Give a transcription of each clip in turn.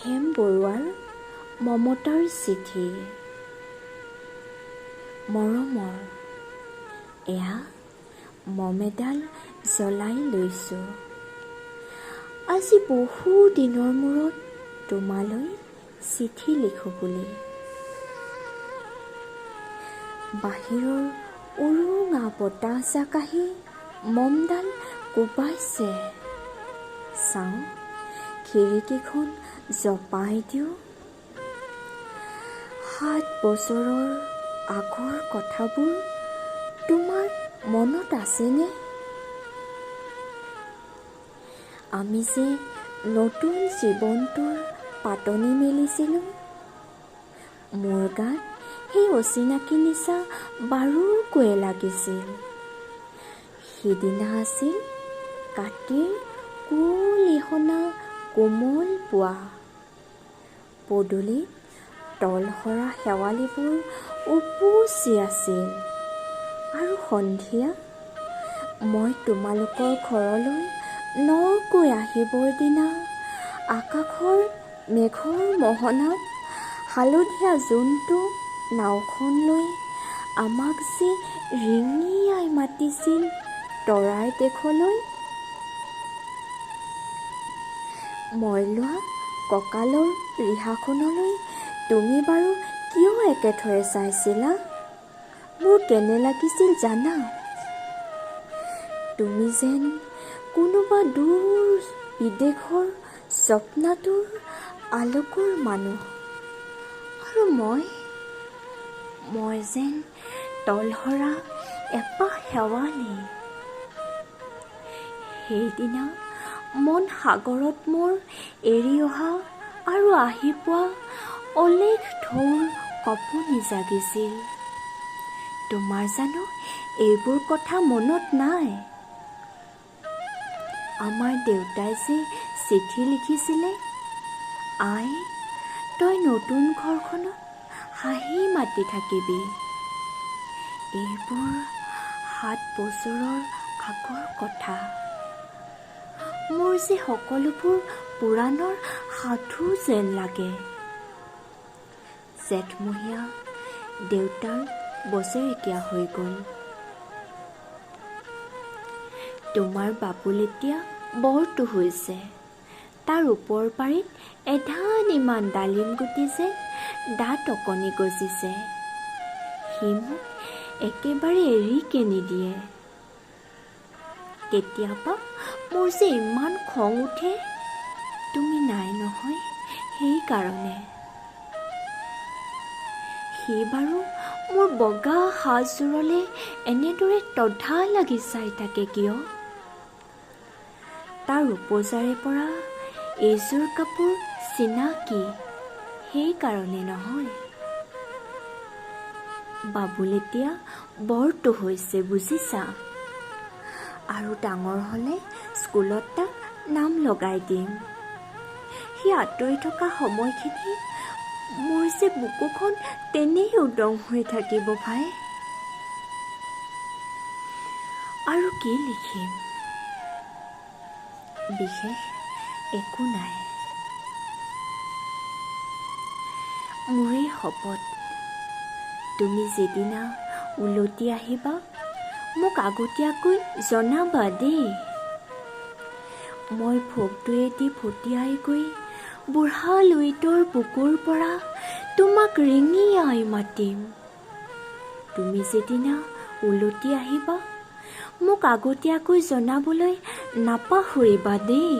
হেম বৰুৱাৰ মমতাৰ চিঠি। মৰমৰ, এয়া মম এডাল জ্বলাই লৈছোঁ। আজি বহু দিনৰ মূৰত তোমালৈ চিঠি লিখোঁ বুলি। বাহিৰৰ উৰুঙা বতাহজাক আহি মমডাল কোবাইছে। চাওঁ, খিৰিকীখন জপাই দিওঁ। 7 বছৰৰ আগৰ কথাবোৰ তোমাৰ মনত আছেনে? আমি যে নতুন জীৱনটোৰ পাতনি মেলিছিলোঁ, মোৰ গাত সেই অচিনাকি নিচা বাৰুকৈয়ে লাগিছিল। সিদিনা আছিল কাতিৰ কুঁৱলীসনা কোমল পুৱা। পদূলিত তলসৰা শেৱালিবোৰ উপচি আছিল আৰু সন্ধিয়া মই তোমালোকৰ ঘৰলৈ নকৈ আহিবৰ দিনা আকাশৰ মেঘৰ মহনাত হালধীয়া জোনটো নাওখন লৈ আমাক যে ৰিঙিয়াই মাতিছিল তৰাই দেশলৈ। মই লোৱা কঁকালৰ ৰিহাখনলৈ তুমি বাৰু কিয় একেথৰে চাইছিলা? মোৰ কেনে লাগিছিল জানা? তুমি যেন কোনোবা দূৰ বিদেশৰ স্বপ্নাতুৰ আলোকৰ মানুহ আৰু মই যেন তলসৰা এপাহ শেৱালি। সেইদিনা মন সাগৰত মোৰ এৰি অহা আৰু আহি পোৱা অলেখ ঢৌৰ কঁপনি জাগিছিল। তোমাৰ জানো এইবোৰ কথা মনত নাই? আমাৰ দেউতাই যে চিঠি লিখিছিলে, আই তই নতুন ঘৰখনত হাঁহি মাতি থাকিবি। এইবোৰ 7 বছৰৰ আগৰ কথা। মোৰ যে সকলোবোৰ পুৰাণৰ সাধু যেন লাগে। জেঠমহীয়া দেউতাৰ বছেৰেকীয়া হৈ গ'ল। তোমাৰ বাবুল এতিয়া বৰটো হৈছে। তাৰ ওপৰ পাৰিত এধানিমান ডালিম গুটি যেন দাঁত অকণি গজিছে। সি মোক একেবাৰে এৰিকে নিদিয়ে। কেতিয়াবা মোৰ যে ইমান খং উঠে, তুমি নাই নহয় সেইকাৰণে। সি বাৰু মোৰ বগা সাজযোৰলৈ এনেদৰে তধা লাগি চাই থাকে কিয়? তাৰ উপজাৰে পৰা এইযোৰ কাপোৰ চিনাকি, সেইকাৰণে নহয়। বাবুল এতিয়া বৰটো হৈছে বুজিছা, আৰু ডাঙৰ হ'লে স্কুলত তাক নাম লগাই দিম। সি আঁতৰি থকা সময়খিনি মোৰ যে বুকুখন তেনেই উদং হৈ থাকিব ভাই। আৰু কি লিখিম, বিশেষ একো নাই। মোৰেই শপত, তুমি যিদিনা উলটি আহিবা মোক আগতীয়াকৈ জনাবা দেই। মই ভোগটোৱেদি ভটিয়াই গৈ বুঢ়া লুইতৰ বুকুৰ পৰা তোমাক ৰিঙিয়াই মাতিম। তুমি যিদিনা উলটি আহিবা মোক আগতীয়াকৈ জনাবলৈ নাপাহৰিবা দেই।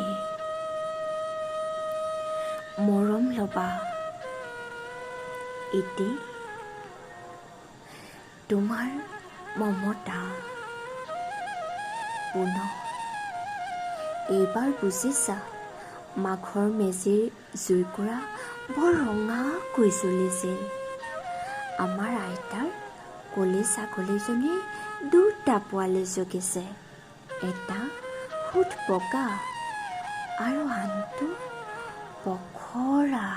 মৰম ল'বা। ইতি তোমাৰ মমতা। পুনঃ এইবাৰ বুজিছা, মাঘৰ মেজিৰ জুইকুৰা বৰ ৰঙাকৈ জ্বলিছিল। আমাৰ আইতাৰ কলী ছাগলীজনীৰ 2টা পোৱালি জগিছে, এটা সুত বগা আৰু আনটো পখৰা।